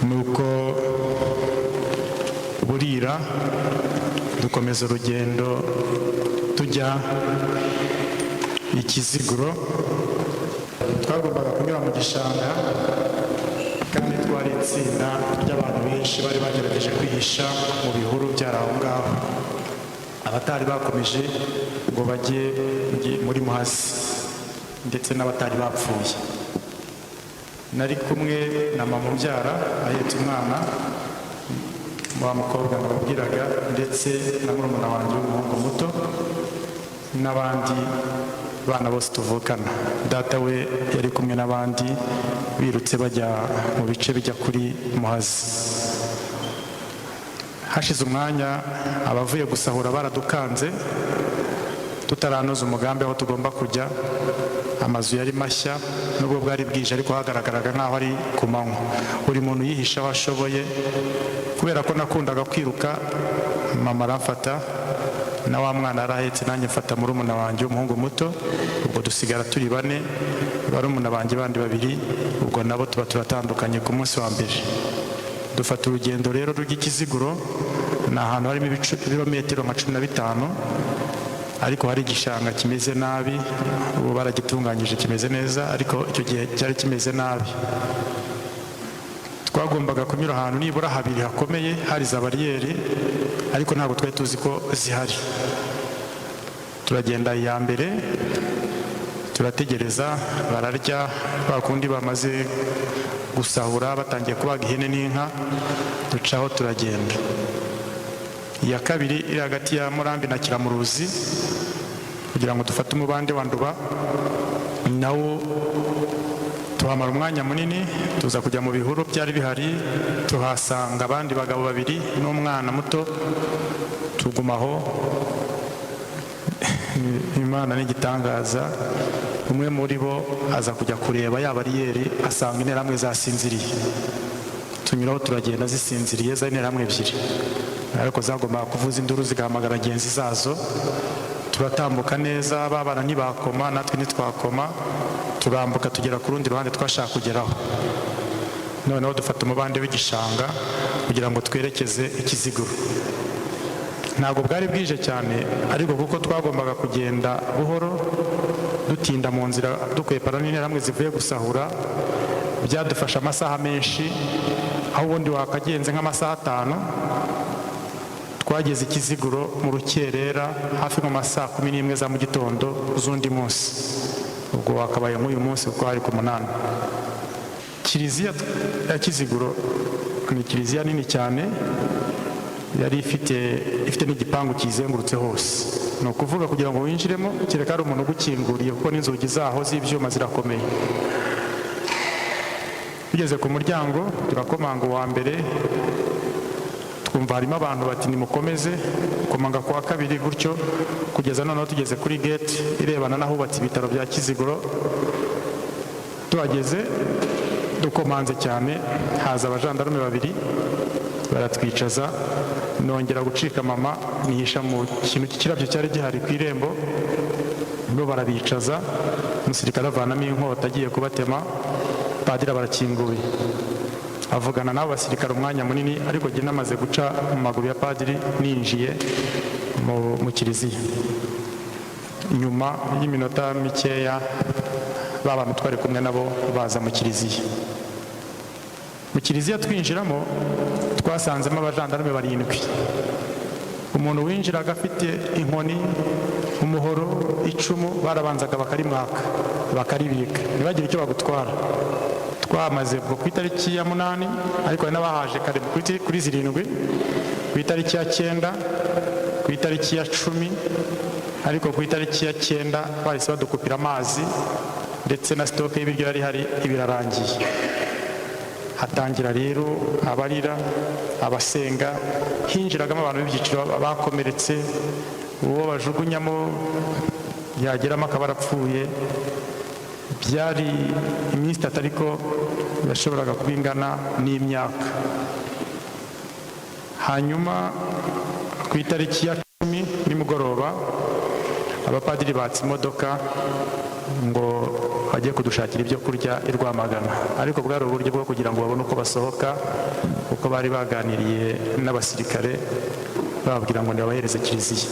Nuko burira, dukomeza urugendo tujya i Kiziguro. Twagombaga kunyura mu gishanga kandi twari itsinda ry'abantu benshi bari bagerageje kwihisha mu bihuru byari aho ngaho, abatari bakomeje ngo bajye muri Muhazi ndetse n'abatari bapfuye. Nari kumwe na mama umbyara ahetse umwana wa mukobwa nababwiraga, ndetse na murumuna wanjye w'umuhungu muto n'abandi bana bose tuvukana. Data we yari kumwe n'abandi birutse bajya mu bice bijya kuri Muhazi. Hashize umwanya abavuye gusahura baradukanze tutaranoza umugambi aho tugomba kujya. Amazu yari mashya, nubwo bwari bwije ariko hagaragaraga nk'aho ari ku manywa. Buri muntu yihisha aho ashoboye. Kubera ko nakundaga kwiruka, mama aramfata na wa mwana yari ahetse, nanjye mfata murumuna wanjye w'umuhungu muto. Ubwo dusigara turi bane. Barumuna banjye bandi babiri ubwo nabo tuba turatandukanye ku munsi wa mbere. Dufata urugendo rero rw'Ikiziguro. Ni ahantu harimo ibirometero nka 15, ariko hari igishanga kimeze nabi. Ubu baragitunganyije kimeze neza, ariko icyo gihe cyari kimeze nabi. Twagombaga kunyura ahantu nibura habiri hakomeye hari za bariyeri, ariko ntabwo twari tuzi ko zihari. Turagenda iya mbere, turategereza, bararya ba kundi bamaze gusahura, batangiye kubaga ihene n'inka, ducaho turagenda. Iya kabiri iri hagati ya Murambi na Kiramuruzi, kugira ngo dufate umubande wa Nduba, nawo tuhamara umwanya munini. Tuza kujya mu bihuru byari bihari, tuhasanga abandi bagabo babiri n'umwana muto, tuguma aho. Imana ni igitangaza. Umwe muri bo aza kujya kureba ya bariyeri, asanga Interahamwe zasinziriye. Tunyuraho turagenda zisinziriye, za Interahamwe ebyiri, ariko zagombaga kuvuza induru zigahamagara ngenzi zazo. Turatambuka neza, babana ntibakoma, natwe ntitwakoma. Turambuka tugera ku rundi ruhande twashaka kugeraho. Noneho dufata umubande w'igishanga kugira ngo twerekeze Ikiziguro. Ntabwo bwari bwije cyane, ariko kuko twagombaga kugenda buhoro, dutinda mu nzira, dukwepana n'Interahamwe zivuye gusahura, byadufashe amasaha menshi. Aho ubundi wakagenze nk'amasaha 5, twageze Ikiziguro mu rukerera, hafi mu masaha 11 za mu gitondo z'undi munsi. Ubwo wakabaye nk'uyu munsi kuko hari ku 8. Kiliziya ya Kiziguro ni kiliziya nini cyane, yari ifite n'igipangu kiyizengurutse hose. Ni ukuvuga kugira ngo winjiremo kereka hari umuntu ugukinguriye, kuko n'inzugi zaho z'ibyuma zirakomeye. Tugeze ku muryango turakomanga uwa mbere, twumva harimo abantu, bati "Nimukomeze." Komanga ku wa kabiri gutyo, kugeza noneho tugeze kuri gate irebana n'ahubatse ibitaro bya Kiziguro. Tuhageze dukomanze cyane, haza abajandarume babiri baratwicaza. Nongera gucika mama, nihisha mu kintu cy'ikirabyo cyari gihari ku irembo. Bo barabicaza, umusirikare avanamo inkota agiye kubatema, padiri barakinguye, avugana n'abo basirikare umwanya munini, ariko jye namaze guca mu maguru ya padiri ninjiye mu kiliziya. Nyuma y'iminota mikeya ba bantu twari kumwe nabo baza mu kiliziya. Mu kiliziya twinjiramo twasanzemo abajandarume barindwi. Umuntu winjiraga afite inkoni, umuhoro, icumu, barabanzaga bakarimwaka bakaribika, ntibagire icyo bagutwara. Twamaze ubwo ku itariki ya 8, ariko hari n'abahaje kare kuri 7, ku itariki ya 9, ku itariki ya 10. Ariko ku itariki ya 9 bahise badukupira amazi, ndetse na stock y'ibiryo yari ihari ibirarangiye. Hatangira rero abarira, abasenga. Hinjiragamo abantu b'ibyiciro bakomeretse, uwo bajugunyamo yageramo akaba arapfuye. Byari iminsi 3, ariko yashoboraga kuba ingana n'imyaka. Hanyuma ku itariki ya 10 nimugoroba, abapadiri batse imodoka ngo bajye bajye kudushakira ibyo kurya i Rwamagana. Ariko bwari uburyo bwo kugira ngo babone uko basohoka, kuko bari baganiriye n'abasirikare bababwira ngo nibabahereze kiliziya.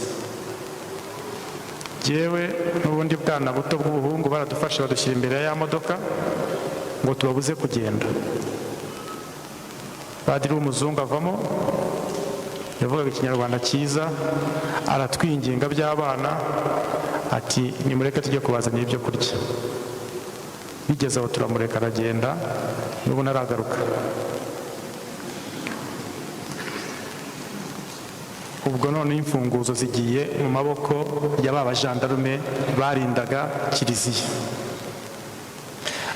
Jyewe n'ubundi bwana buto bw'ubuhungu baradufashe, badushyira imbere ya modoka ngo tubabuze kugenda. Padiri w'umuzungu avamo, yavugaga ikinyarwanda cyiza, aratwinginga by'abana ati: "Nimureke tujye kubazanira ibyo kurya." Bigeze aho turamureka aragenda, n'ubu ntaragaruka. Ubwo none imfunguzo zigiye mu maboko ya ba bajandarume barindaga kiliziya.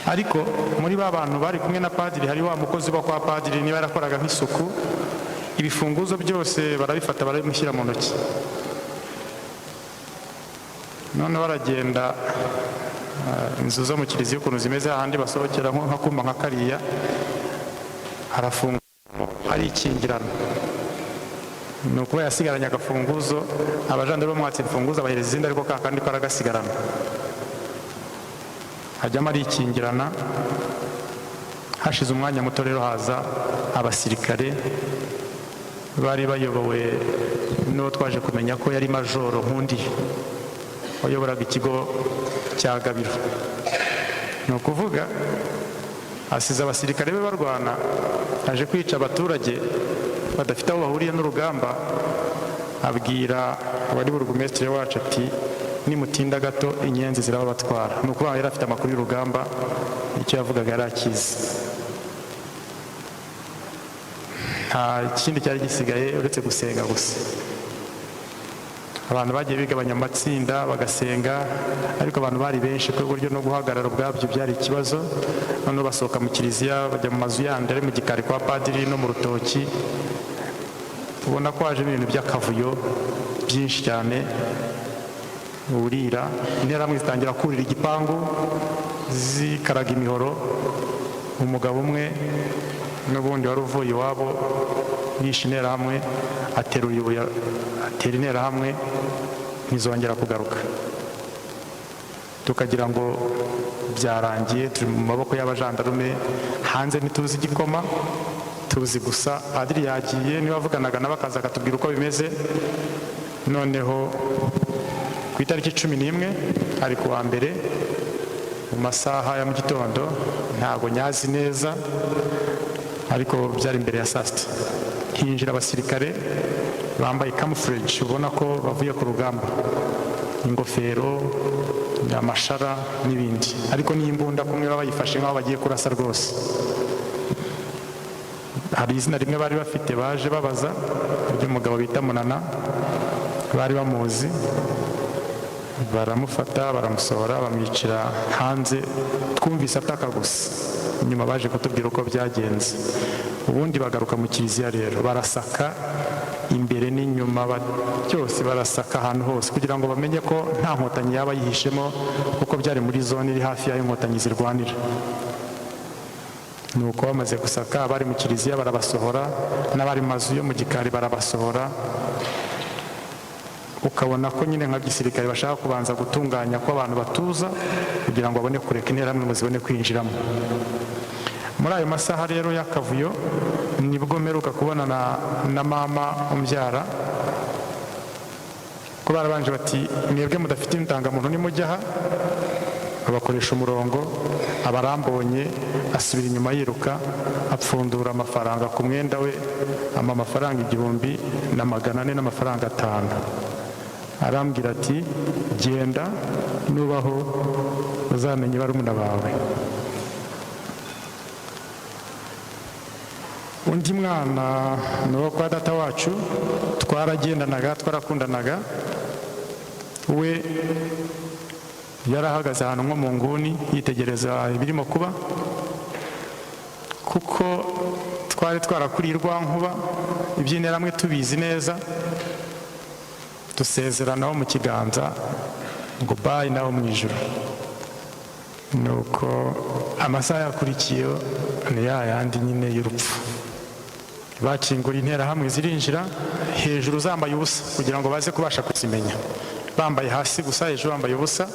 Ariko muri ba bantu bari kumwe na padiri hari wa mukozi uba kwa padiri, niba yarakoraga nk'isuku, ibifunguzo byose barabifata barabimushyira mu ntoki. None baragenda, inzu zo mu kiliziya ukuntu zimeze, ahandi basohokera nk'akumba nka kariya, harafunga arikingirana. Ni ukuba yasigaranye agafunguzo, abajandarume bamwatse imfunguzo abahereza izindi, ariko ka kandi ko aragasigarana, hajyamo arikingirana. Hashize umwanya muto rero haza abasirikare bari bayobowe n'uwo twaje kumenya ko yari Majoro Nkundiye wayoboraga ikigo cya Gabiro. Ni ukuvuga asize abasirikare be barwana, aje kwica abaturage badafite aho bahuriye n'urugamba. Abwira abari burugumesitiri wacu ati: "Nimutinda gato inyenzi zirababatwara." Ni ukuvuga yari afite amakuru y'urugamba, icyo yavugaga yari akizi. Nta kindi cyari gisigaye uretse gusenga gusa. Abantu bagiye bigabanya amatsinda bagasenga, ariko abantu bari benshi ku buryo no guhagarara ubwabyo byari ikibazo. Noneho basohoka mu kiliziya bajya mu mazu yandi ari mu gikari kwa padiri no mu rutoki. Ubona ko hajemo ibintu by'akavuyo byinshi cyane. Burira, interahamwe zitangira kurira igipangu zikaraga imihoro. Umugabo umwe n'ubundi wari uvuye iwabo yishe interahamwe, aterura ibuye atera interahamwe, ntizongera kugaruka. Tukagira ngo byarangiye, turi mu maboko y'abajandarume, hanze ntituzi igikoma, tuzi gusa padiri yagiye, niba avuganaga nawe akaza akatubwira uko bimeze. Noneho ku itariki 11, ari ku wa mbere, mu masaha ya mu gitondo, ntabwo nyazi neza ariko byari imbere ya saa sita, hinjira abasirikare bambaye camouflage, ubona ko bavuye ku rugamba, ingofero, amashara n'ibindi, ariko n'imbunda kumwe baba bayifashe nk'aho bagiye kurasa rwose. Hari izina rimwe bari bafite baje babaza ry'umugabo bita Munana, bari bamuzi, baramufata baramusohora bamwicira hanze. Twumvise ataka gusa, nyuma baje kutubwira uko byagenze. Ubundi bagaruka mu kiliziya rero, barasaka imbere n'inyuma, byose barasaka ahantu hose kugira ngo bamenye ko nta nkotanyi yaba yihishemo, kuko byari muri zone iri hafi y'aho inkotanyi zirwanira. Nuko bamaze gusaka, abari mu kiliziya barabasohora, n'abari mu mazu yo mu gikari barabasohora. Ukabona ko nyine nka gisirikare bashaka kubanza gutunganya ko abantu batuza kugira ngo babone kureka interahamwe ngo zibone kwinjiramo. Muri ayo masaha rero y'akavuyo nibwo mperuka kubonana na mama umbyara, ko barabanje bati: "Mwebwe mudafite indangamuntu nimujya aha." Babakoresha umurongo. Abarambonye asubira inyuma yiruka, apfundura amafaranga ku mwenda we, ampa amafaranga 1400 n'amafaranga 5, arambwira ati: "Genda, nubaho uzamenye barumuna bawe." Undi mwana ni uwo kwa data wacu, twaragendanaga, twarakundanaga. We yarahagaze ahantu nko mu nguni yitegereza ibirimo kuba, kuko twari twarakuriye Rwankuba, iby'interahamwe tubizi neza. Dusezeranaho mu kiganza ngo bayi naho mu ijoro. Nuko amasaha yakurikiye ni ya yandi nyine y'urupfu. Bakingura interahamwe zirinjira, hejuru zambaye ubusa kugira ngo baze kubasha kuzimenya, bambaye hasi gusa, hejuru bambaye ubusa.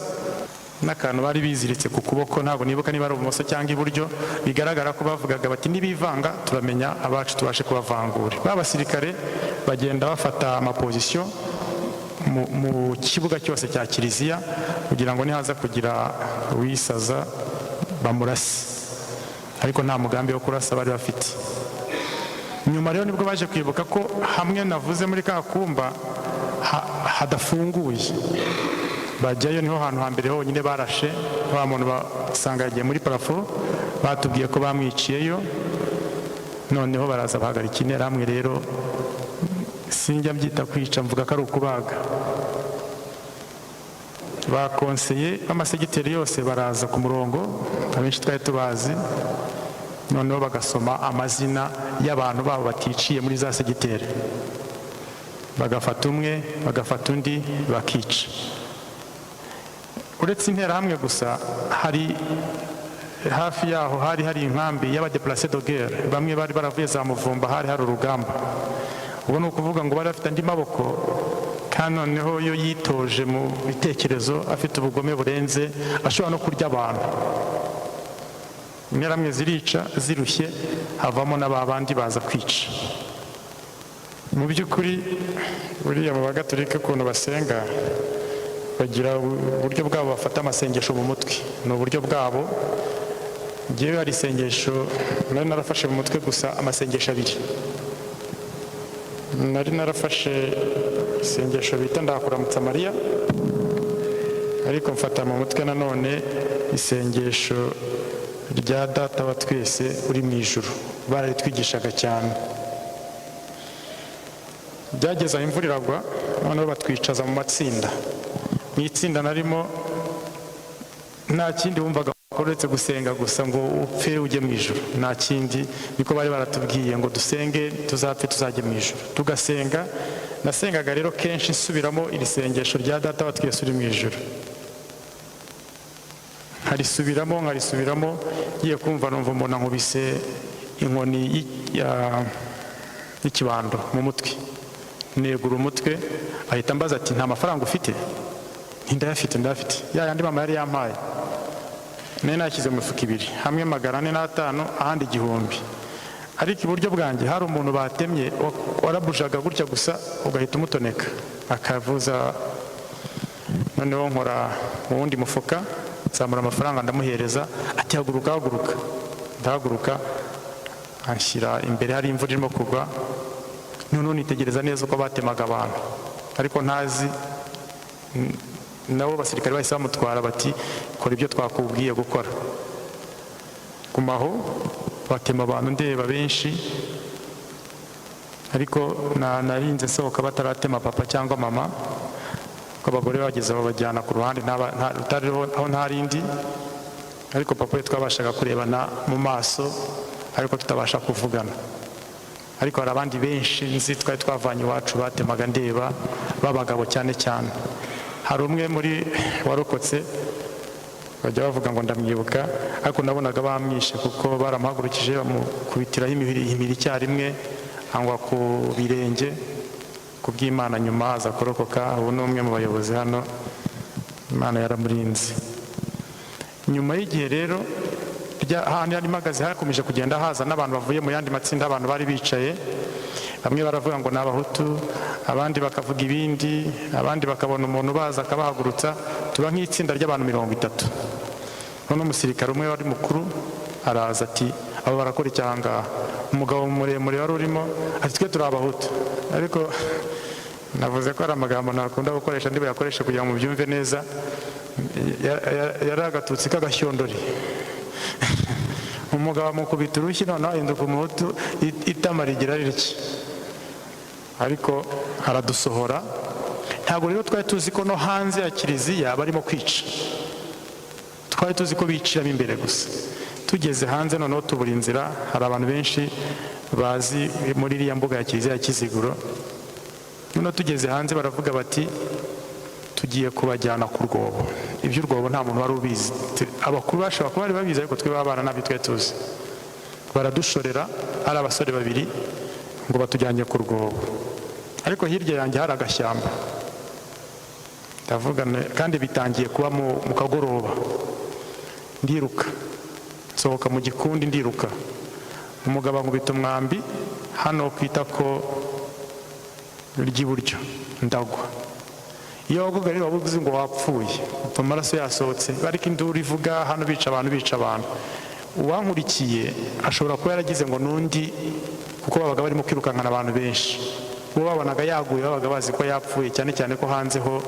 N'akantu bari biziritse ku kuboko, ntabwo nibuka niba ari ibumoso cyangwa iburyo. Bigaragara ko bavugaga bati: "Nibivanga turamenya abacu, tubashe kubavangura." Ba basirikare bagenda bafata amaposition mu kibuga cyose cya kiliziya, kugira ngo nihaza kugira uwisaza bamurase, ariko nta mugambi wo kurasa bari bafite. Nyuma rero nibwo baje kwibuka ko hamwe navuze muri ka kumba hadafunguye, bajyayo. Niho hantu hambere honyine barashe wa muntu, basanga yagiye muri plafond. Batubwiye ko bamwiciyeyo. Noneho baraza bahagarika Interahamwe. Rero sinjya mbyita kwica, mvuga ko ari ukubaga. Ba conseillers b'amasegiteri yose baraza ku murongo, abenshi twari tubazi. Noneho bagasoma amazina y'abantu babo baticiye muri za segiteri, bagafata umwe, bagafata undi, bakica. Uretse Interahamwe gusa, hari hafi yaho hari inkambi y'abadéplacés de guerre, bamwe bari baravuye za Muvumba, hari hari urugamba. Ubwo ni ukuvuga ngo bari bafite andi maboko, kandi noneho yo yitoje mu bitekerezo, afite ubugome burenze, ashobora no kurya abantu. Interahamwe zirica, zirushye, havamo n'aba bandi baza kwica. Mu by'ukuri, buriya mu Bagatolika ukuntu basenga, bagira uburyo bwabo bafata amasengesho mu mutwe, ni uburyo bwabo. Ngewe hari isengesho nari narafashe mu mutwe gusa, amasengesho abiri. Nari narafashe isengesho bita "Ndakuramutsa Mariya", ariko mfata mu mutwe nanone isengesho rya "Data wa twese uri mu ijuru", bararitwigishaga cyane. Byageze aho imvura iragwa, noneho batwicaza mu matsinda. Mu itsinda narimo, nta kindi wumvaga uretse gusenga gusa ngo upfe ujye mu ijuru, nta kindi. Niko bari baratubwiye ngo dusenge tuzapfe tuzajye mu ijuru, tugasenga. Nasengaga rero kenshi nsubiramo iri sengesho rya "Data wa twese uri mu ijuru", nkarisubiramo, nkarisubiramo. Ngiye kumva numva umuntu ankubise inkoni y'ikibando mu mutwe, negura umutwe. Ahita ambaza ati: "Nta mafaranga ufite?" "Ndayafite, ndayafite." Ya yandi mama yari yampaye nari nashyize mu mifuka ibiri, hamwe 405, ahandi 1000. Ariko iburyo bwanjye hari umuntu batemye, warabujaga gutya gusa ugahita umutoneka akavuza. Noneho nkora mu wundi mufuka, nzamura amafaranga, ndamuhereza. Ati: "Haguruka, haguruka." Ndahaguruka, anshyira imbere. Hari imvura irimo kugwa. Noneho nitegereza neza uko batemaga abantu, ariko ntazi nabo basirikare bahise bamutwara, bati: "Kora ibyo twakubwiye gukora." Gumaho batema abantu ndeba benshi, ariko narinze nsohoka bataratema papa cyangwa mama, ko abagore bageze babajyana ku ruhande aho ntarindi. Ariko papa we twabashaga kurebana mu maso, ariko tutabasha kuvugana. Ariko hari abandi benshi nzi twari twavanye iwacu batemaga ndeba, b'abagabo cyane cyane. Hari umwe muri warokotse bajya bavuga ngo ndamwibuka, ariko nabonaga bamwishe, kuko baramuhagurukije bamukubitiraho imihiri icyarimwe, angwa ku birenge. Ku bw'Imana nyuma aza kurokoka, ubu ni umwe mu bayobozi hano, Imana yaramurinze. Nyuma y'igihe rero, hahandi yari mpagaze hakomeje kugenda haza n'abantu bavuye mu yandi matsinda. Abantu bari bicaye, bamwe baravuga ngo ni Abahutu, abandi bakavuga ibindi, abandi bakabona umuntu baza akabahagurutsa. Tuba nk'itsinda ry'abantu 30. None umusirikare umwe wari mukuru araza ati: "Abo barakora icyaha ngaha?" Umugabo muremure wari urimo ati: "Twe turi Abahutu." Ariko navuze ko ari amagambo ntakunda gukoresha, ndi buyakoreshe kugira ngo mubyumve neza. Yari agatutsi k'agashyondori. Umugabo amukubita urushyi, noneho ahinduka Umuhutu, itama rigira ritya, ariko aradusohora. Ntabwo rero twari tuzi ko no hanze ya kiliziya barimo kwica, twari tuzi ko biciramo imbere gusa. Tugeze hanze noneho tubura inzira. Hari abantu benshi bazi muri iriya mbuga ya kiliziya ya Kiziguro. Noneho tugeze hanze baravuga bati: "Tugiye kubajyana ku rwobo." Iby'urwobo nta muntu wari ubizi. Abakuru bashobora kuba bari babizi, ariko twe abana ntabyo twari tuzi. Baradushorera, ari abasore babiri, ngo batujyanye ku rwobo, ariko hirya yanjye hari agashyamba. Ndavuga kandi bitangiye kuba mu kagoroba. Ndiruka, nsohoka mu gikundi, ndiruka. Umugabo ankubita umwambi hano ku itako ry'iburyo, ndagwa. Iyo wagwaga rero waba uzi ngo wapfuye, upfa amaraso yasohotse, ariko induru ivuga hano bica abantu, bica abantu. Uwankurikiye ashobora kuba yaragize ngo n'undi, kuko babaga barimo kwirukankana abantu benshi. Uwo babonaga yaguye babaga bazi ko yapfuye, cyane cyane ko hanze ho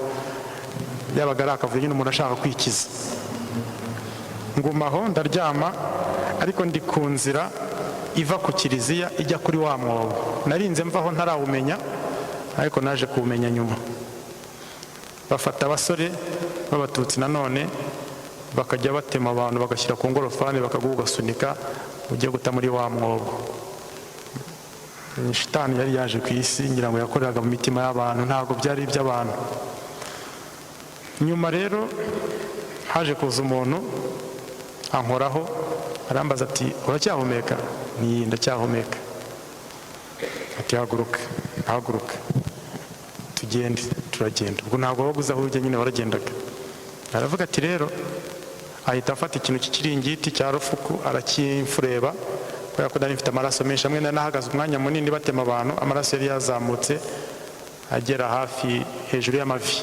yabaga ari akavuyo nyine, umuntu ashaka kwikiza. Ngumaho ndaryama, ariko ndi ku nzira iva ku kiliziya ijya kuri wa mwobo. Narinze mvaho ntarawumenya, ariko naje kuwumenya nyuma. Bafata abasore b'Abatutsi nanone, bakajya batema abantu, bagashyira ku ngorofani, bakaguha ugasunika ujye guta muri wa mwobo. Shitani yari yaje ku isi, ngira ngo yakoreraga mu mitima y'abantu, ntabwo byari iby'abantu. Nyuma rero haje kuza umuntu ankoraho, arambaza ati: "Uracyahumeka?" "Ni ndacyahumeka." Ati: "Haguruka." Haguruka tugende. Turagenda. Ubwo ntabwo wabuze aho ujya nyine, waragendaga. Aravuga ati rero, ahita afata ikintu cy'ikiringiti cya rufuku arakimfureba, kubera ko nari mfite amaraso menshi. Hamwe nari nahagaze umwanya munini batema abantu, amaraso yari yazamutse agera hafi hejuru y'amavi,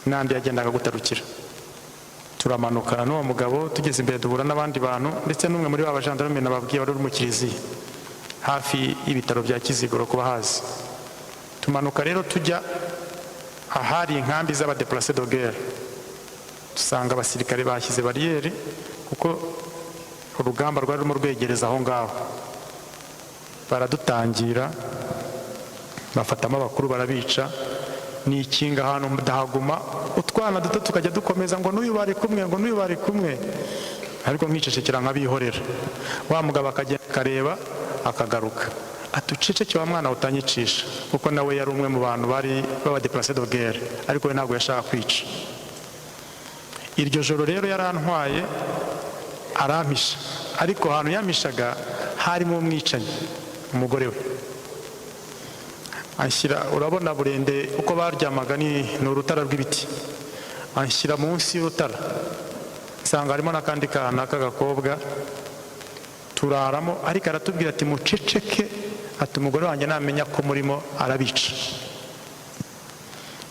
n'andi yagendaga gutarukira. Turamanukana n'uwo mugabo, tugeze imbere duhura n'abandi bantu, ndetse n'umwe muri ba bajandarume nababwiye wari uri mu kiliziya hafi y'ibitaro bya Kiziguro, kuba hazi. Tumanuka rero tujya ahari inkambi z'aba déplacés de guerre, dusanga abasirikare bashyize bariyeri, kuko urugamba rwari rurimo rwegereza aho ngaho. Baradutangira, bafatamo abakuru barabica. Nikinga ahantu ndahaguma. Utwana duto tukajya dukomeza ngo n'uyu bari kumwe, ngo n'uyu bari kumwe, ariko nkicecekera nkabihorera. Wa mugabo akagenda akareba akagaruka, ati: "Uceceke wa mwana, utanyicisha," kuko nawe yari umwe mu bantu bari b'aba déplacés de guerre, ariko we ntabwo yashaka kwica. Iryo joro rero yarantwaye arampisha, ariko ahantu yampishaga harimo umwicanyi, umugore we. Anshyira, urabona burende uko baryamaga ni urutara rw'ibiti, anshyira munsi y'urutara. Nsanga harimo n'akandi kana k'agakobwa, turaramo. Ariko aratubwira ati: "Muceceke," ati: "Umugore wanjye namenya ko murimo arabica."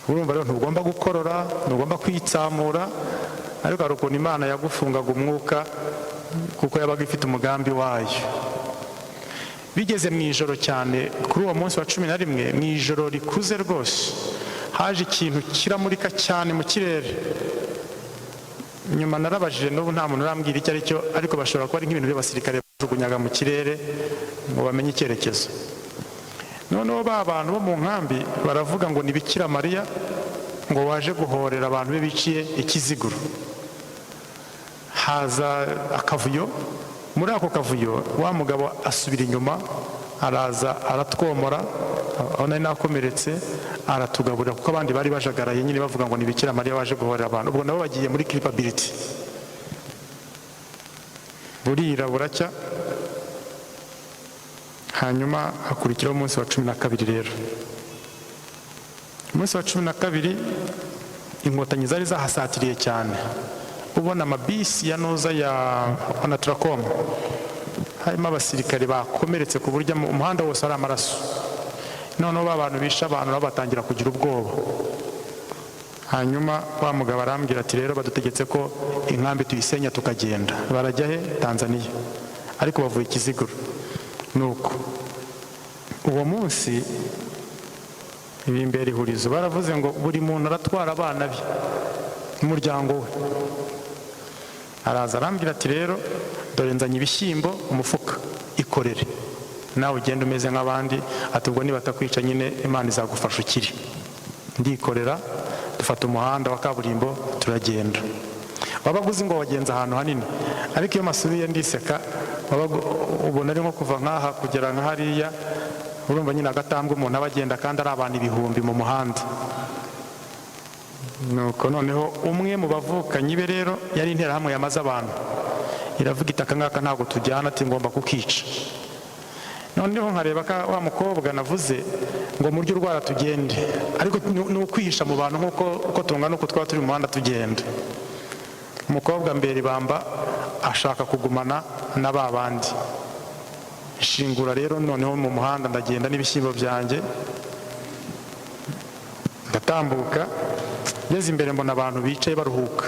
Urumva rero ntugomba gukorora, ntugomba kwitsamura, ariko hari ukuntu Imana yagufungaga umwuka, kuko yabaga ifite umugambi wayo. Bigeze mu ijoro cyane, kuri uwo munsi wa 11, mu ijoro rikuze rwose, haje ikintu kiramurika cyane mu kirere. Nyuma narabajije, n'ubu nta muntu urambwira icyo ari cyo, ariko bashobora kuba ari nk'ibintu by'abasirikare bajugunyaga mu kirere ngo bamenye icyerekezo. Noneho ba bantu bo mu nkambi baravuga ngo ni Bikira Mariya ngo waje guhorera abantu be biciye ikiziguro. Haza akavuyo. Muri ako kavuyo wa mugabo asubira inyuma, araza aratwomora aho nari nakomeretse, aratugaburira, kuko abandi bari bajagaraye nyine bavuga ngo ni Bikira Mariya waje guhorera abantu. Ubwo nabo bagiye muri culpability. Burira buracya, hanyuma hakurikiraho umunsi wa 12. Rero umunsi wa 12 Inkotanyi zari zahasatiriye cyane, ubona amabisi ya noza ya Onatracom, harimo abasirikare bakomeretse, ku buryo umuhanda wose ari amaraso. Noneho ba bantu bishe abantu nabo batangira kugira ubwoba. Hanyuma wa mugabo arambwira ati: "Rero badutegetse ko inkambi tuyisenya tukagenda." Barajya he? Tanzania, ariko bavuye Ikiziguro. Nuko uwo munsi imbere ihurizo baravuze ngo buri muntu aratwara abana be n'umuryango we. Araza arambwira ati: "Rero dore nzanye ibishyimbo, umufuka, ikorere nawe ugenda umeze nk'abandi." Ati: "Ubwo nibatakwica nyine Imana izagufasha ukiri." Ndikorera, dufata umuhanda wa kaburimbo turagenda. Wabaga uzi ngo wagenze ahantu hanini, ariko iyo masubiye ndiseka. Wabaga ubona ari nko kuva nk'aha kugera nka hariya. Urumva nyine agatambwe umuntu aba agenda, kandi ari abantu ibihumbi mu muhanda. Nuko noneho umwe mu bavukanyi be rero yari Interahamwe yamaze abantu, iravuga iti: "Aka ngaka ntabwo tujyana," ati: "Ngomba kukica." Noneho nkareba ka wa mukobwa navuze ngo murye urwara tugende, ariko ni ukwihisha mu bantu nk'uko uko tungana, uko twaba turi mu muhanda tugenda. Umukobwa mbere ibamba ashaka kugumana na ba bandi. Nshingura rero noneho mu muhanda, ndagenda n'ibishyimbo byanjye, ndatambuka. Ngeze imbere mbona abantu bicaye baruhuka,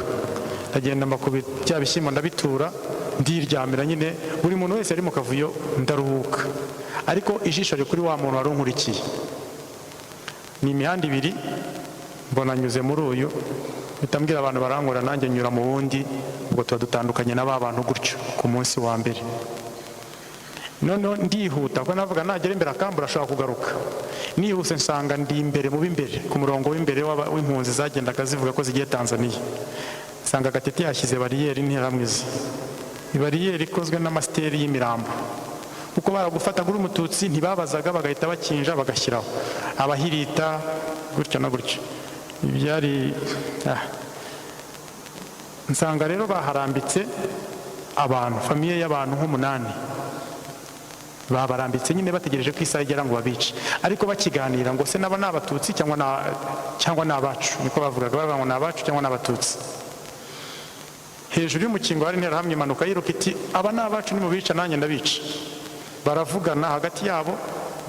ndagenda mbakubita bya bishyimbo, ndabitura, ndiryamira nyine. Buri muntu wese ari mu kavuyo, ndaruhuka, ariko ijisho riri kuri wa muntu wari unkurikiye. Ni imihanda ibiri, mbona nyuze muri uyu, mpita mbwira abantu barankura, nanjye nyura mu wundi. Ubwo tuba dutandukanye na ba bantu gutyo ku munsi wa mbere. Noneho ndihuta kuko navuga nagera imbere akambura, ashobora kugaruka. Nihuse nsanga ndi imbere mu b'imbere, ku murongo w'imbere w'impunzi zagendaga zivuga ko zigiye Tanzania. Nsanga Gatete yashyize bariyeri, interahamwe ze, bariyeri ikozwe n'amasiteri y'imirambo, kuko baragufataga uri Umututsi ntibabazaga, bagahita bakinja bagashyiraho abahirita gutyo na gutyo. Byari nsanga rero baharambitse abantu, famille y'abantu nk'umunani, babarambitse nyine bategereje ko isaha igera ngo babice. Ariko bakiganira ngo se naba ni Abatutsi cyangwa ni abacu? Niko bavugaga, bavuga ngo ni abacu cyangwa ni Abatutsi. Hejuru y'umukingo hari interahamwe imanuka yiruka iti: "Aba ni abacu, nimubica nanjye ndabica." Baravugana hagati yabo,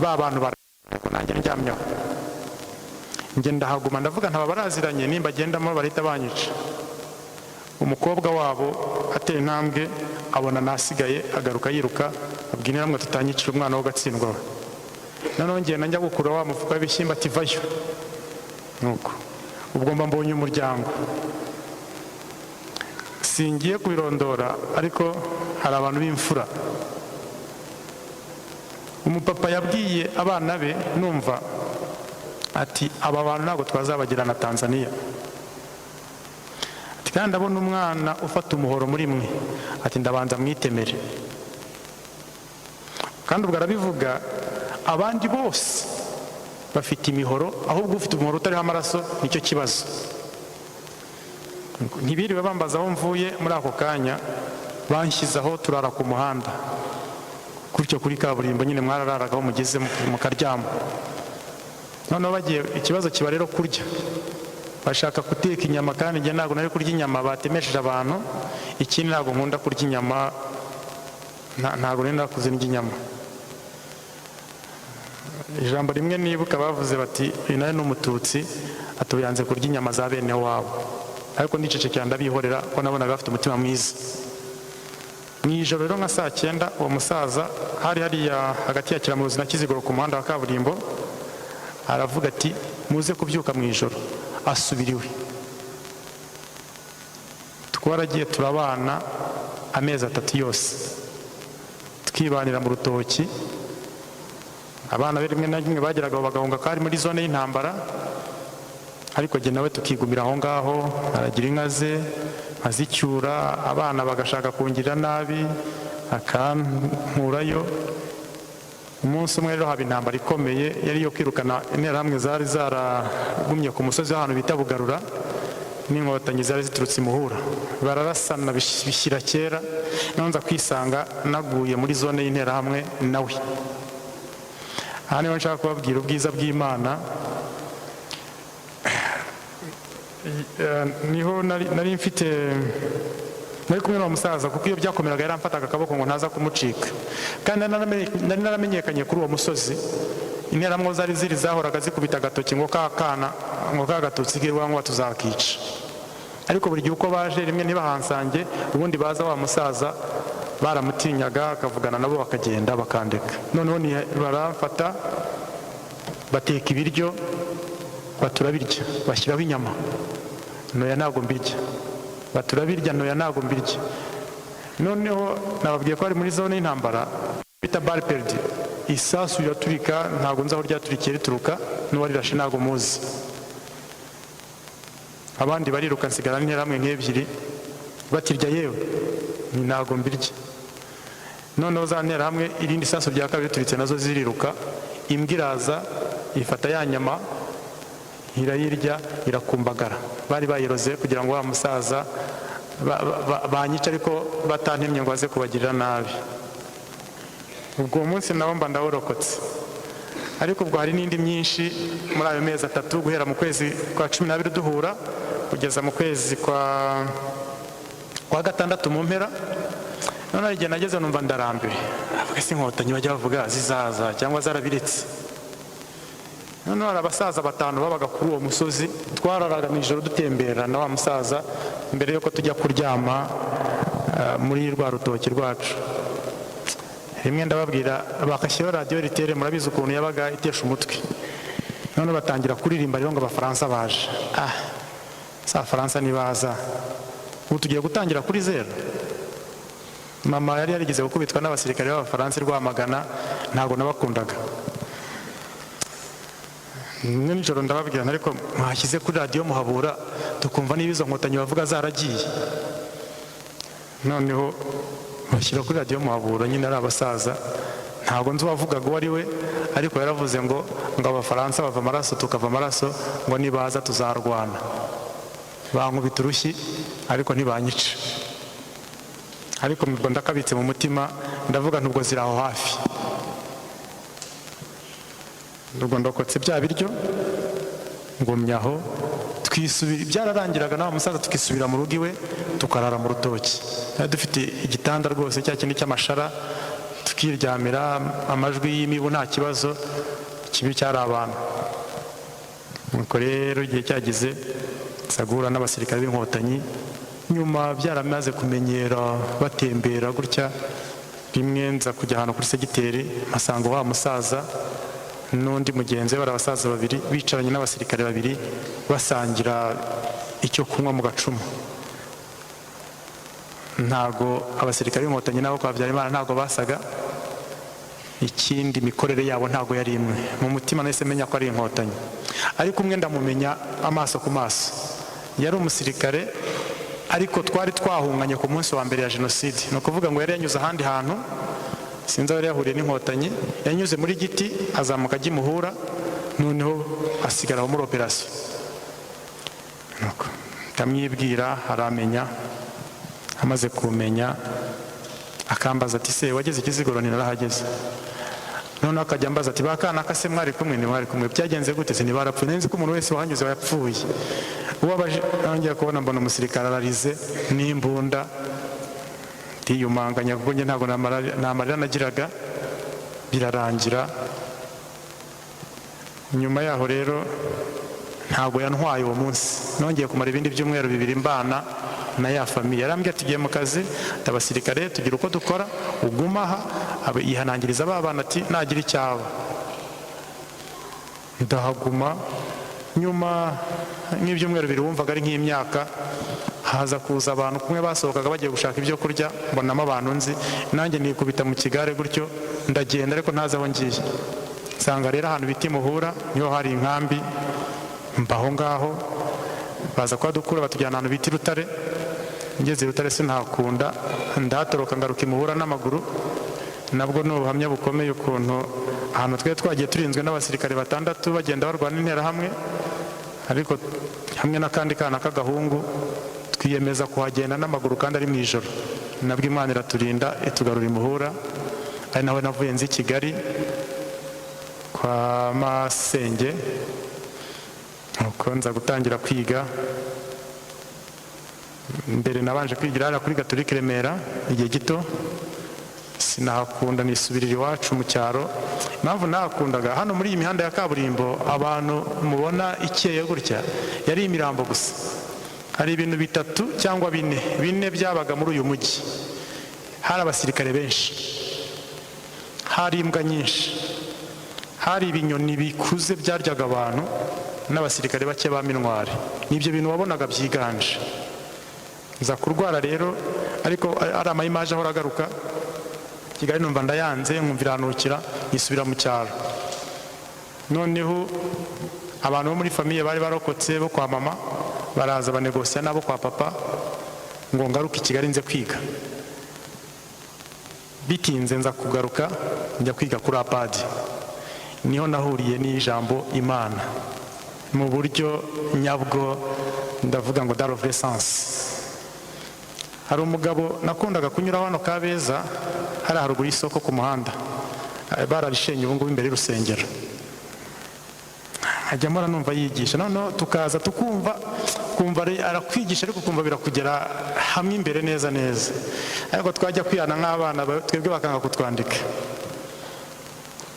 ba bantu bara nanjye ndyamyeho. Njye ndahaguma, ndavuga ntaba baraziranye, nimba agendamo barahita banyica. Umukobwa wabo atera intambwe abona nasigaye, agaruka yiruka, abwira interahamwe tutanyicira umwana wo gatsindwa we. Noneho ngenda njya gukura wa mufuka w'ibishyimbo, ati: "Vayo." Nuko ubwo mba mbonye umuryango. Singiye kubirondora, ariko hari abantu b'imfura. Umupapa yabwiye abana be, numva ati: "Aba bantu ntabwo twazabagira na Tanzania." Ati: "Kandi ndabona umwana ufata umuhoro muri mwe." Ati: "Ndabanza mwitemere." Kandi ubwo arabivuga, abandi bose bafite imihoro, ahubwo ufite umuhoro utariho amaraso nicyo kibazo. Ntibiriwe bambaza aho mvuye. Muri ako kanya banshyize aho, turara ku muhanda gutyo kuri kaburimbo nyine. Mwarararaga aho mugeze mukaryama. Noneho bagiye, ikibazo kiba rero kurya. Bashaka guteka inyama, kandi njye ntabwo nari kurya inyama batemesheje abantu. Ikindi, ntabwo nkunda kurya inyama, ntabwo nari nakuze ndya inyama. Ijambo rimwe nibuka bavuze bati: "Uyu nawe ni Umututsi," ati yanze kurya inyama za bene wabo. Ariko ndicecekera, ndabihorera ko nabonaga bafite umutima mwiza. Mu ijoro rero nka saa 9, uwo musaza hari hariya hagati ya Kiramuruzi na Kiziguro ku muhanda wa kaburimbo, aravuga ati: "Muze kubyuka mu ijoro." Asubira iwe. Twaragiye turabana amezi 3 yose, twibanira mu rutoki. Abana be rimwe na rimwe bageraga aho bagahunga ko ari muri zone y'intambara, ariko jye nawe tukigumira aho ngaho. Aragira inka ze nkazicyura, abana bagashaka kungirira nabi akankurayo. Umunsi umwe rero haba intambara ikomeye, yari iyo kwirukana interahamwe zari zaragumye ku musozi w'ahantu bita Bugarura n'Inkotanyi zari ziturutse i Muhura. Bararasana bishyira kera, noneho nza kwisanga naguye muri zone y'interahamwe nawe. Aha niho nshaka kubabwira ubwiza bw'Imana. Niho nari mfite, nari kumwe n'uwo musaza, kuko iyo byakomeraga yaramfataga akaboko ngo ntaza kumucika. Kandi nari naramenyekanye kuri uwo musozi. Interahamwe zari ziri zahoraga zikubita agatoki ngo ka kana, ngo ka Gatutsi kirwa, ngo tuzakica. Ariko buri gihe uko baje, rimwe ntibahansange, ubundi baza wa musaza baramutinyaga, akavugana nabo bakagenda bakandeka. Noneho baramfata, bateka ibiryo, baturabirya, bashyiraho inyama. Ntoya ntabwo mbirya. Baturabirya, ntoya ntabwo mbirya. Noneho nababwiye ko ari muri zone y'intambara bita balle perdue. Isasu riraturika, ntabwo nzi aho ryaturikiye rituruka, n'uwarirashe ntabwo muzi. Abandi bariruka, nsigara n'interahamwe nk'ebyiri. Batirya yewe, ni ntabwo mbirya. Noneho za nterahamwe, irindi sasu rya kabiri rituritse, nazo ziriruka. Imbwa iraza ifata ya nyama irayirya, irakumbagara. Bari bayiroze kugira ngo wa musaza banyice, ariko batantemye ngo baze kubagirira nabi. Ubwo uwo munsi nawo mba ndawurokotse. Ariko ubwo hari n'indi myinshi muri ayo mezi 3, guhera mu kwezi kwa 12 duhura kugeza mu kwezi kwa gatandatu mu mpera. Noneho igihe nageze numva ndarambiwe, avuga se inkotanyi bajya bavuga zizaza cyangwa zarabiretse. Noneho hari abasaza 5 babaga kuri uwo musozi, twararaga mu ijoro dutembera na wa musaza mbere yuko tujya kuryama muri rwa rutoki rwacu. Rimwe ndababwira bakashyiraho radiyo ritere, murabizi ukuntu yabaga itesha umutwe. None batangira kuririmba rero ngo abafaransa baje. Ah, si abafaransa nibaza, ubu tugiye gutangira kuri zero. Mama yari yarigeze gukubitwa n'abasirikare b'abafaransa i Rwamagana, ntabwo nabakundaga. Nijoro ndababwira, ariko mwashyize kuri radiyo Muhabura tukumva niba izo nkotanyi bavuga zaragiye. Noneho bashyira kuri radiyo Muhabura, nyine ari abasaza, ntabwo nzi uwavugaga uwo ari we, ariko yaravuze ngo abafaransa bava amaraso tukava amaraso, ngo nibaza tuzarwana. Bankubita urushyi ariko ntibanyica, ariko ubwo ndakabitse mu mutima, ndavuga ntubwo ziri aho hafi. Ubwo ndokotse bya biryo, ngumyaho twisubira. Byararangiraga na wa musaza tukisubira mu rugo iwe, tukarara mu rutoki. Twari dufite igitanda rwose cya kindi cy'amashara, tukiryamira, amajwi y'imibu nta kibazo, ikibi cyari abantu. Nuko rero igihe cyageze nza guhura n'abasirikare b'inkotanyi nyuma, byaramaze kumenyera batembera gutya. Rimwe nza kujya ahantu kuri segiteri, mpasanga wa musaza n'undi mugenzi we, bari abasaza babiri bicaranye n'abasirikare babiri basangira icyo kunywa mu gacuma. Ntago abasirikare b'inkotanyi nabo kwa Habyarimana ntago basaga, ikindi imikorere yabo ntago yari imwe. Mu mutima nahise menya ko ari inkotanyi, ariko umwe ndamumenya amaso ku maso. Yari umusirikare, ariko twari twahunganye ku munsi wa mbere ya jenoside. Ni ukuvuga ngo yari yanyuze ahandi hantu, sinzi aho yari yahuriye n'inkotanyi, yanyuze muri Giti azamuka ajya i Muhura, noneho asigara aho muri operasiyo. Ndamwibwira aramenya. Amaze kumenya akambaza ati: "Se wageze Kiziguro?" Narahageze. Noneho akajya ambaza ati: "Bakana se mwari kumwe?" "Ni mwari kumwe byagenze gute se?" "Ntibarapfuye?" Nzi ko umuntu wese wahanyuze yapfuye. Uwo abaje nongeye kubona, mbona umusirikare ararize n'imbunda, ndiyumanganya kuko njye ntabwo nta marira nagiraga. Birarangira. Nyuma yaho rero ntabwo yantwaye uwo munsi, nongeye kumara ibindi byumweru 2 mbana na ya famille. Yarambwiye ati: "Tugiye mu kazi, abasirikare tugira uko dukora, uguma aha." Yihanangiriza ba bana ati: "Nagira icyaba." Ndahaguma. Nyuma nk'ibyumweru 2, wumvaga ari nk'imyaka, haza kuza abantu kumwe basohokaga bagiye gushaka ibyo kurya, mbonamo abantu nzi, nanjye nikubita mu kigare gutyo ndagenda, ariko ntazi aho ngiye. Nsanga rero ahantu bita Imuhura niho hari inkambi, mba aho ngaho. Baza kuhadukura batujyana ahantu bita i Rutare. Ngeze i Rutare sinahakunda, ndatoroka ngaruka Imuhura n'amaguru. Nabwo ni ubuhamya bukomeye, ukuntu ahantu twari twagiye turinzwe n'abasirikare 6 bagenda barwana n'interahamwe, ariko hamwe n'akandi kana k'agahungu twiyemeza kuhagenda n'amaguru kandi ari mu ijoro. Nabwo Imana iraturinda itugarura Imuhura, ari naho navuye nzi i Kigali kwa masenge. Nuko nza gutangira kwiga. Mbere nabanje kwigira hariya kuri Gatolika Remera igihe gito, sinahakunda, nisubirira iwacu mu cyaro. Impamvu nahakundaga, hano muri iyi mihanda ya kaburimbo abantu mubona ikeye gutya yari imirambo gusa. Hari ibintu bitatu cyangwa bine byabaga muri uyu mujyi: hari abasirikare benshi, hari imbwa nyinshi, hari ibinyoni bikuze byaryaga abantu, n'abasirikare bake ba MINUAR. Nibyo bintu wabonaga byiganje. Nza kurwara rero, ariko ari ama images ahora agaruka. Kigali numva ndayanze, nkumva iranukira, nisubira mu cyaro. Noneho abantu bo muri famille bari barokotse bo kwa mama baraza banegosiya n'abo kwa papa ngo ngaruke i Kigali nze kwiga. Bitinze nza kugaruka, njya kwiga kuri APAD. Niho nahuriye n'ijambo Imana mu buryo nyabwo, ndavuga ngo dans le vrai sens. Hari umugabo nakundaga kunyura hano Kabeza, hari haruguru y'isoko ku muhanda. Bararishenye ubu ngubu imbere y'urusengero. Nkajya mpora numva yigisha, noneho tukaza tukumva, kumva arakwigisha, ariko ukumva birakugera hamwe imbere neza neza. Ariko twajya kwihana nk'abana, twebwe bakanga kutwandika.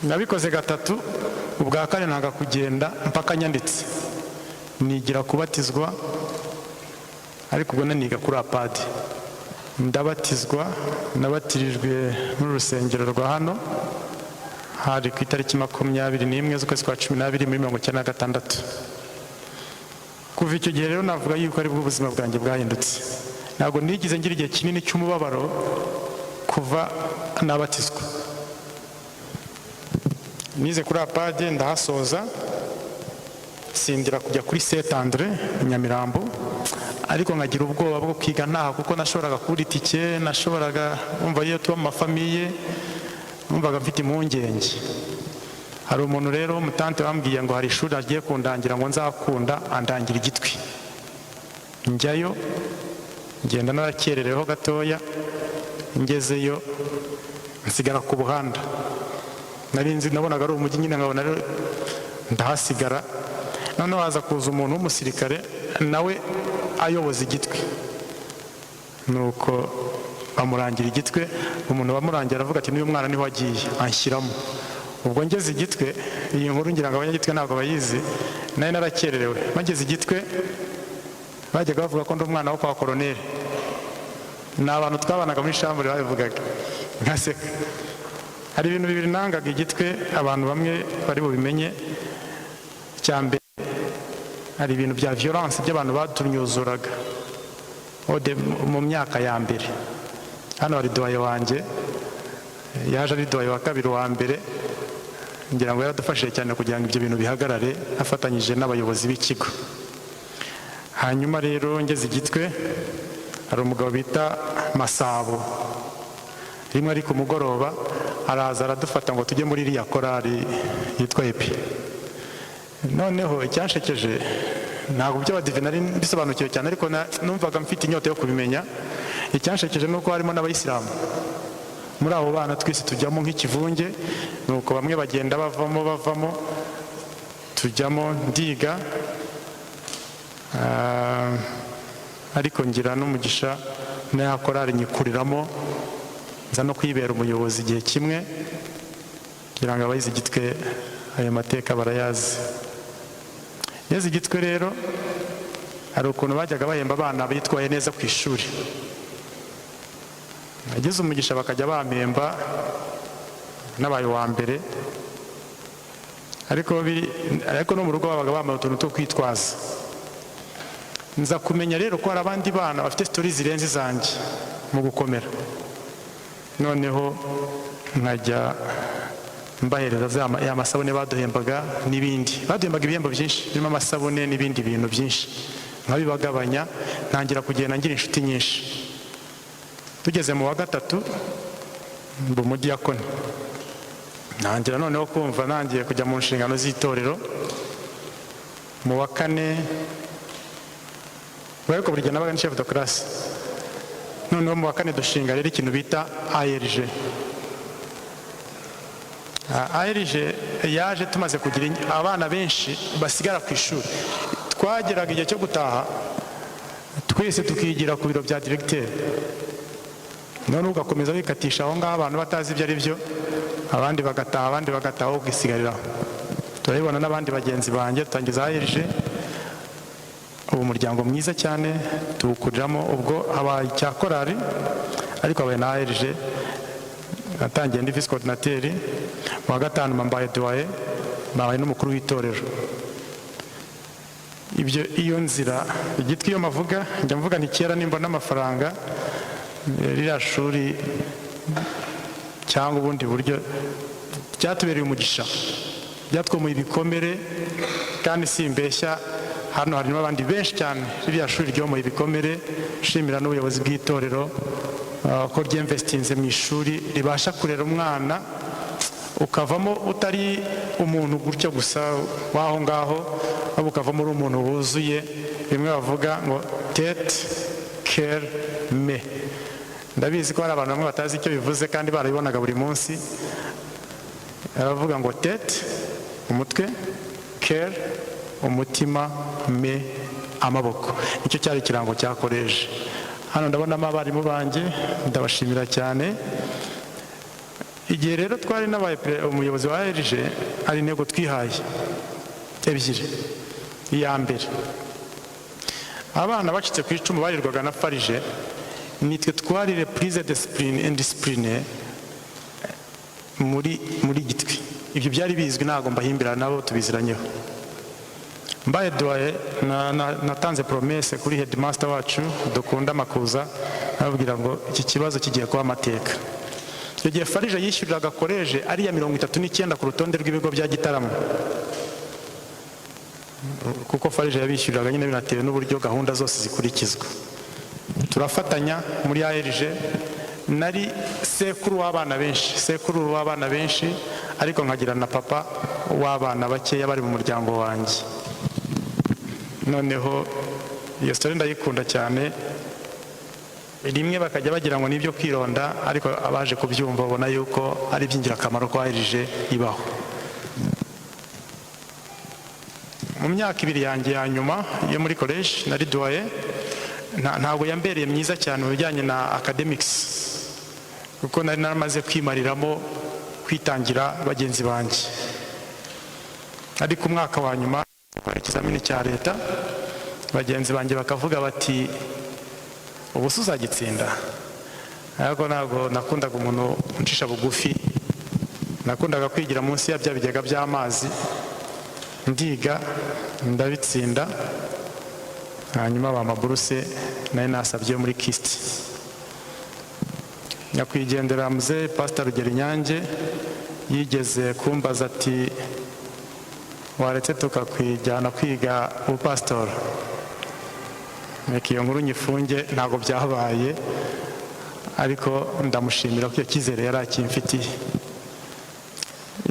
Nabikoze gatatu, ubwa kane nanga kugenda mpaka nyanditse. Nigira kubatizwa, ariko ubwo naniga kuri APADE. Ndabatizwa, nabatirijwe muri urusengero rwa hano, hari ku itariki 21 z'ukwezi kwa 12 muri 96. Kuva icyo gihe rero navuga yuko aribwo ubuzima bwanjye bwahindutse. Ntabwo nigeze ngira igihe kinini cy'umubabaro kuva nabatizwa. Nize kuri APADE ndahasoza, sindira kujya kuri Saint Andre i Nyamirambo, ariko nkagira ubwoba bwo kwiga ntaha, kuko nashoboraga kubura itike, nashoboraga umva iyo tuba mu ma famille, numvaga mfite impungenge. Hari umuntu rero w'umutante wambwiye ngo hari ishuri agiye kundangira ngo nzakunda, andangira Igitwi. Njyayo, ngenda narakerereweho gatoya. Ngezeyo nsigara ku buhanda. Nari nzi, nabonaga ari umujyi nyine, nkabona rero ndahasigara. Noneho haza kuza umuntu w'umusirikare nawe ayoboza Igitwi, nuko bamurangira Igitwe. Umuntu bamurangira aravuga ati: "N'uyu mwana niho agiye," anshyiramo. Ubwo ngeze Igitwe, iyi nkuru ngira ngo Abanyagitwe ntabwo bayizi, nari narakererewe. Bageze Igitwe bajyaga bavuga ko ndi umwana wo kwa koroneri. Ni abantu twabanaga muri chambre babivugaga, nkaseka. Hari ibintu bibiri nangaga Igitwe, abantu bamwe bari bubimenye. Icya mbere, hari ibintu bya violence by'abantu batunyuzuraga mu myaka ya mbere. Hano hari doyen wanjye, yaje ari doyen wa kabiri. Wa mbere ngira ngo yaradufashije cyane kugira ngo ibyo bintu bihagarare, afatanyije n'abayobozi b'ikigo. Hanyuma rero ngeze Igitwe, hari umugabo bita Masabo. Rimwe ari ku mugoroba araza aradufata ngo tujye muri iriya korali yitwa Epi. Noneho icyanshekeje, ntabwo by'abadive nari mbisobanukiwe cyane, ariko numvaga mfite inyota yo kubimenya. Icyanshekeje ni uko harimo n'abayisilamu muri abo bana. Twese tujyamo nk'ikivunge, nuko bamwe bagenda bavamo bavamo, tujyamo. Ndiga, ariko ngira n'umugisha n'aya korali nyikuriramo, nza no kuyibera umuyobozi igihe kimwe. Kugira ngo abayize Igitwe ayo mateka barayazi. Ngeze Igitwe rero, hari ukuntu bajyaga bahemba abana bitwaye neza ku ishuri. Nagize umugisha bakajya bampemba nabaye uwa mbere, ariko no mu rugo babaga bambaye utuntu two kwitwaza. Nza kumenya rero ko hari abandi bana bafite story zirenze izanjye mu gukomera. Noneho nkajya mbahereza ya masabune baduhembaga n'ibindi. Baduhembaga ibihembo byinshi birimo amasabune n'ibindi bintu byinshi, nkabibagabanya. Ntangira kugenda ngira inshuti nyinshi. Tugeze mu wa gatatu mba umudiyakoni, ntangira noneho kumva ntangiye kujya mu nshingano z'itorero. Mu wa kane, ariko buri gihe nabaga ni chef de classe. Noneho mu wa kane dushinga rero ikintu bita AERG. AERG yaje tumaze kugira abana benshi basigara ku ishuri. Twageraga igihe cyo gutaha, twese tukigira ku biro bya diregiteri. None ugakomeza wikatisha aho ngaho, abantu batazi ibyo ari byo, abandi bagataha, abandi bagataha, wowe ukisigariraho. Turabibona n'abandi bagenzi banjye, dutangiza AERG. Ubu umuryango mwiza cyane tuwukuriramo. Ubwo habaye icya korali, ariko habaye na AERG. Natangiye ndi vice coordinateur, mu wa gatanu mbaye doyen, mbaye n'umukuru w'itorero. Ibyo iyo nzira Igitwi iyo mavuga, njya mvuga nti kera nimbona amafaranga, ririya shuri cyangwa ubundi buryo byatubereye umugisha, byatwomoye ibikomere. Kandi simbeshya, hano harimo abandi benshi cyane ririya shuri ryomoye ibikomere. Nshimira n'ubuyobozi bw'itorero ko ryemvesitinze mu ishuri ribasha kurera umwana ukavamo utari umuntu gutya gusa w'aho ngaho, ahubwo ukavamo uri umuntu wuzuye, bimwe bavuga ngo tête cœur main. Ndabizi ko hari abantu bamwe batazi icyo bivuze kandi barabibonaga buri munsi. Aravuga ngo tête, umutwe, cœur, umutima, main, amaboko. Nicyo cyari ikirango cya koleji. Hano ndabonamo abarimu banjye, ndabashimira cyane. Igihe rero twari nabaye umuyobozi wa AERG, hari intego twihaye ebyiri. Iya mbere, abana bacitse ku icumu barirwaga na FARG, nitwe twari les plus indisciplinés muri Gitwe. Ibyo byari bizwi, ntabwo mbahimbira, nabo tubiziranyeho. Mbaye doyen, natanze promesse kuri headmaster wacu dukunda Makuza, ababwira ngo iki kibazo kigiye kuba amateka. Icyo gihe FARG yishyuriraga koleje ari iya 39 ku rutonde rw'ibigo bya Gitarama, kuko FARG yabishyuriraga nyine, binatewe n'uburyo gahunda zose zikurikizwa. Turafatanya muri AERG. Nari sekuru w'abana benshi, sekuru w'abana benshi, ariko nkagira na papa w'abana bakeya bari mu muryango wanjye. Noneho iyo story ndayikunda cyane. Rimwe bakajya bagira ngo ni ibyo kwironda, ariko abaje kubyumva babona yuko ari iby'ingirakamaro ko AERG ibaho. Mu myaka 2 yanjye ya nyuma yo muri college nari doyen, ntabwo yambereye myiza cyane mu bijyanye na academics, kuko nari naramaze kwimariramo kwitangira bagenzi banjye. Ariko umwaka wa nyuma ikizamini cya leta, bagenzi banjye bakavuga bati: "Ubu se uzagitsinda?" Ariko ntabwo nakundaga umuntu uncisha bugufi, nakundaga kwigira munsi ya bya bigega by'amazi. Ndiga, ndabitsinda, hanyuma bampa buruse nari nasabye muri KIST. Nyakwigendera muze Pasita Rugero Inyange yigeze kumbaza ati: "Waretse tukakwijyana kwiga ubupasitori?" Reka iyo nkuru nyifunge, ntabwo byabaye, ariko ndamushimira ko icyo cyizere yari akimfitiye.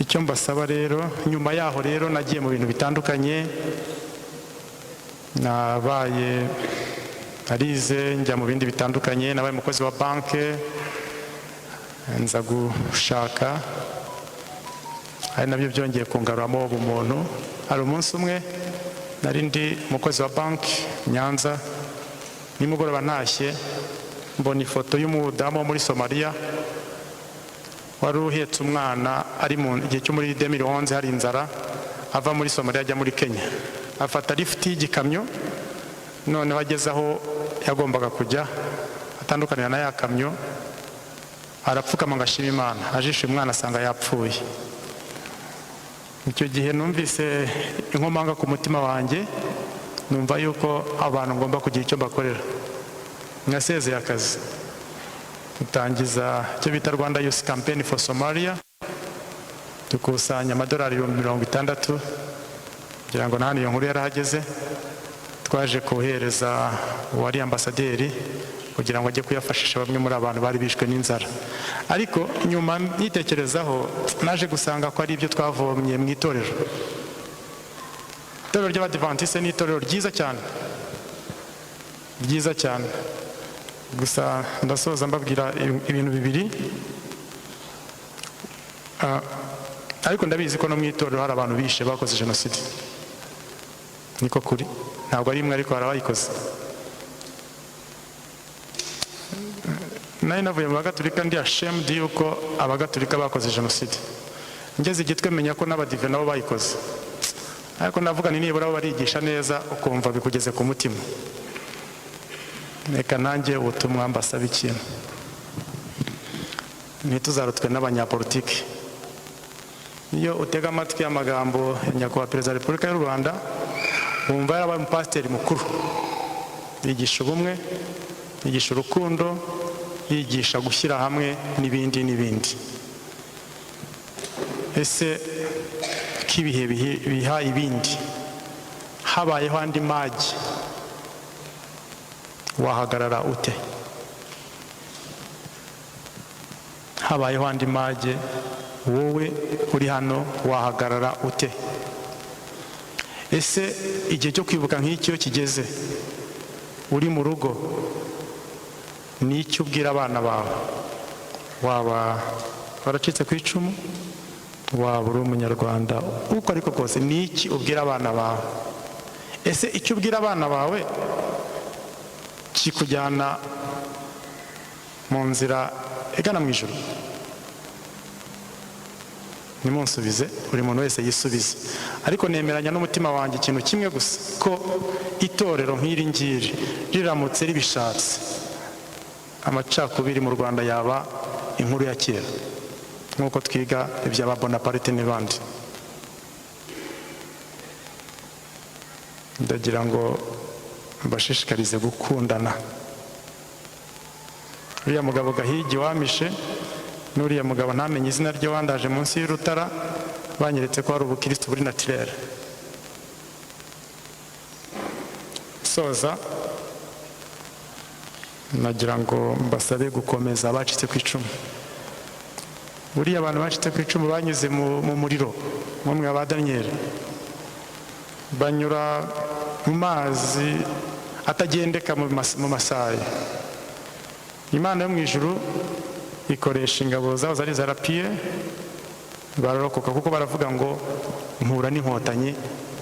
Icyo mbasaba rero, nyuma yaho rero nagiye mu bintu bitandukanye, nabaye narize, njya mu bindi bitandukanye, nabaye umukozi wa banki, nza gushaka, ari nabyo byongeye kungaruramo ubumuntu. Hari umunsi umwe nari ndi umukozi wa banki Nyanza, nimugoroba ntashye mbona ifoto y'umudamu wo muri Somaliya wari uhetse umwana, ari mu gihe cyo muri 2011, hari inzara, ava muri Somaliya ajya muri Kenya, afata lifuti y'igikamyo. Noneho ageze aho yagombaga kujya, atandukanira na ya kamyo, arapfukama ngo ashime Imana, ajishe umwana asanga yapfuye. Icyo gihe numvise inkomanga ku mutima wanjye, numva yuko abantu ngomba kugira icyo mbakorera. Nasezeye akazi, dutangiza icyo bita Rwanda Youth Campaign for Somalia, dukusanya amadolari 60,000, kugira ngo na hano iyo nkuru yarahageze. Twaje kohereza uwari ambasaderi kugira ngo ajye kuyafashisha bamwe muri abantu bari bishwe n'inzara. Ariko nyuma nitekerezaho, naje gusanga ko ari ibyo twavomye mu itorero. Itorero ry'Abadivantisite ni itorero ryiza cyane, ryiza cyane. Gusa ndasoza mbabwira ibintu bibiri. Ariko ndabizi ko no mu itorero hari abantu bishe, bakoze jenoside, niko kuri. Ntabwo ari imwe, ariko hari abayikoze. Nari navuye mu Bagatulika ndi ashamed yuko Abagatulika bakoze jenoside. Ngeze Igitwe menya ko n'Abadive nabo bayikoze, ariko navuga ni nibura bo barigisha neza, ukumva bikugeze ku mutima. Reka nanjye ubutumwa mbasaba ikintu: ntituzarutwe n'abanyapolitiki. Iyo utega amatwi amagambo ya Nyakubahwa Perezida wa Repubulika y'u Rwanda, wumva yarabaye umupasiteri mukuru, yigisha ubumwe, yigisha urukundo, yigisha gushyira hamwe n'ibindi n'ibindi. Ese ko ibihe biha ibindi, habayeho andi magi, wahagarara ute? Habayeho andi mage, wowe uri hano wahagarara ute? Ese igihe cyo kwibuka nk'icyo kigeze, uri mu rugo, ni icyo ubwira abana bawe? Waba waracitse ku icumu, Waba uri Umunyarwanda uko ariko kose, ni iki ubwira abana bawe? Ese icyo ubwira abana bawe kikujyana mu nzira igana mu ijuru? Nimunsubize, buri muntu wese yisubize. Ariko nemeranya n'umutima wanjye ikintu kimwe gusa, ko itorero nk'iri ngiri riramutse ribishatse, amacakubiri mu Rwanda yaba inkuru ya kera, nk'uko twiga iby'aba Bonaparte n'abandi. Ndagira ngo mbashishikarize gukundana. Uriya mugabo Gahigi wamishe n'uriya mugabo ntamenye izina rye wandaje munsi y'urutara, banyeretse ko hari ubukristo buri naturere. Soza, nagira ngo mbasabe gukomeza abacitse ku icumu. Buriya abantu bacitse ku icumu banyuze mu muriro, nk'umwe wa Daniel, banyura mu mazi atagendeka mu masayo. Imana yo mu ijuru ikoresha ingabo zabo zari zarapiye, bararokoka, kuko baravuga ngo mpura n'Inkotanyi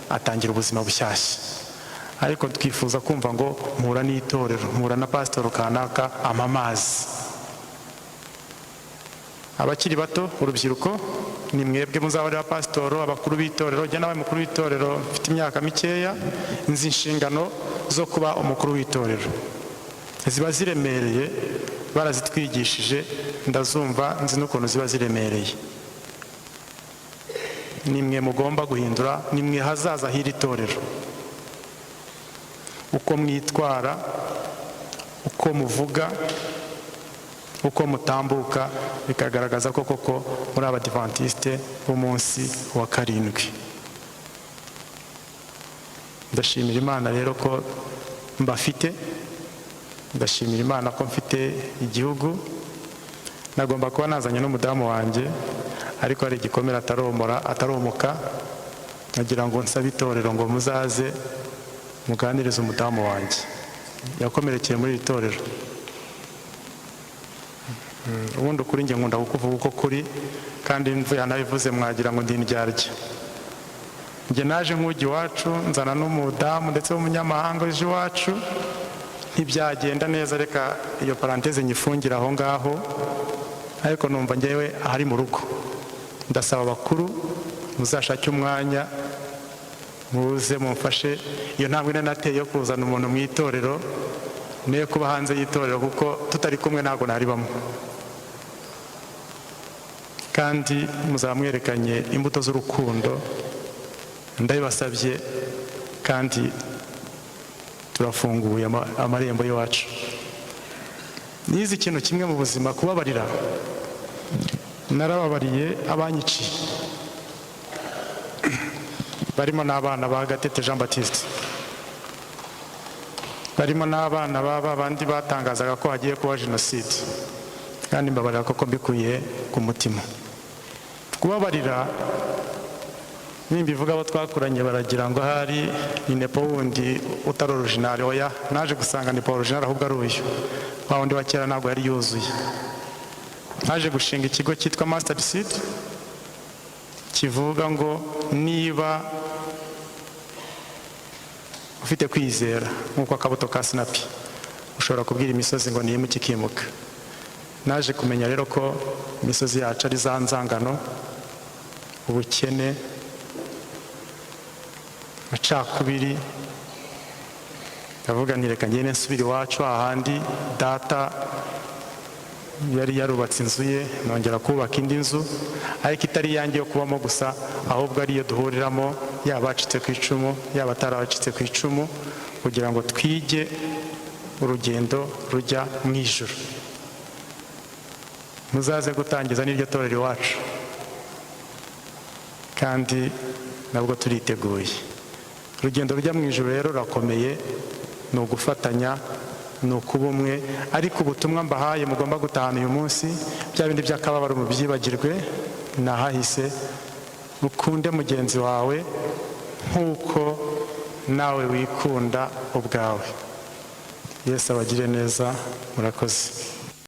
atangira ubuzima bushyashya. Ariko twifuza kumva ngo mpura n'itorero, mpura na pasitoro kanaka ampa amazi. Abakiri bato, urubyiruko, ni mwebwe muzaba ari abapasitoro, abakuru b'itorero. Jya nawe mukuru w'itorero, mfite imyaka mikeya, nzi inshingano zo kuba umukuru w'itorero, ziba ziremereye, barazitwigishije, ndazumva, nzi n'ukuntu ziba ziremereye. Ni mwe mugomba guhindura, ni mwe hazaza h'iri torero. Uko mwitwara, uko muvuga, uko mutambuka, bikagaragaza ko koko muri Abadivantisite b'umunsi wa karindwi. Ndashimira Imana rero ko mbafite, ndashimira Imana ko mfite igihugu. Nagomba kuba nazanye n'umudamu wanjye, ariko hari igikomere ataromoka. Nagira ngo nsabe itorero ngo muzaze muganirize umudamu wanjye, yakomerekeye muri iri torero. Ubundi ukuri njye nkunda kukuvuga uko kuri, kandi mvuye nabivuze mwagira ngo ndi indyarya. Njye naje nk'ujya iwacu, nzana n'umudamu ndetse w'umunyamahanga uje iwacu, ntibyagenda neza. Reka iyo parenthèse nyifungira aho ngaho, ariko numva ngewe ahari mu rugo. Ndasaba abakuru muzashake umwanya muze mumfashe iyo ntambwe nateye yo kuzana umuntu mu itorero, niyo kuba hanze y'itorero, kuko tutari kumwe ntabwo naribamo. Kandi muzamwerekanye imbuto z'urukundo, ndabibasabye, kandi turafunguye amarembo y'iwacu. Nize ikintu kimwe mu buzima, kubabarira. Narababariye abanyiciye, barimo n'abana ba Gatete Jean Baptiste, barimo n'abana baba bandi batangazaga ko hagiye kuba jenoside, kandi mbabarira koko mbikuye ku mutima. Kubabarira, nimbivuga abo twakuranye baragira ngo ahari ni Nepo wundi utari original. Oya, naje gusanga Nepo original ahubwo ari uyu wa wundi wa kera, ntabwo yari yuzuye. Naje gushinga ikigo cyitwa Mustard Seed, kivuga ngo niba ufite kwizera nk'uko akabuto ka sinapi, ushobora kubwira imisozi ngo niyimuke ikimuka. Naje kumenya rero ko imisozi yacu ari za nzangano, ubukene, amacakubiri. Ndavuga nti reka ngende nsubire iwacu ahandi data yari yarubatse inzu ye, nongera kubaka indi nzu, ariko itari iyanjye yo kubamo gusa, ahubwo ariyo duhuriramo, yaba abacitse ku icumu, yaba atarabacitse ku icumu, kugira ngo twige urugendo rujya mu ijuru. Muzaze gutangiza n'iryo torero iwacu, kandi nabwo turiteguye. Urugendo rujya mu ijuru rero rurakomeye, ni ugufatanya, ni ukuba umwe. Ariko ubutumwa mbahaye mugomba gutahana uyu munsi, bya bindi by'akababaro mubyibagirwe, ni ahahise. Ukunde mugenzi wawe nk'uko nawe wikunda ubwawe. Yesu abagire neza, murakoze.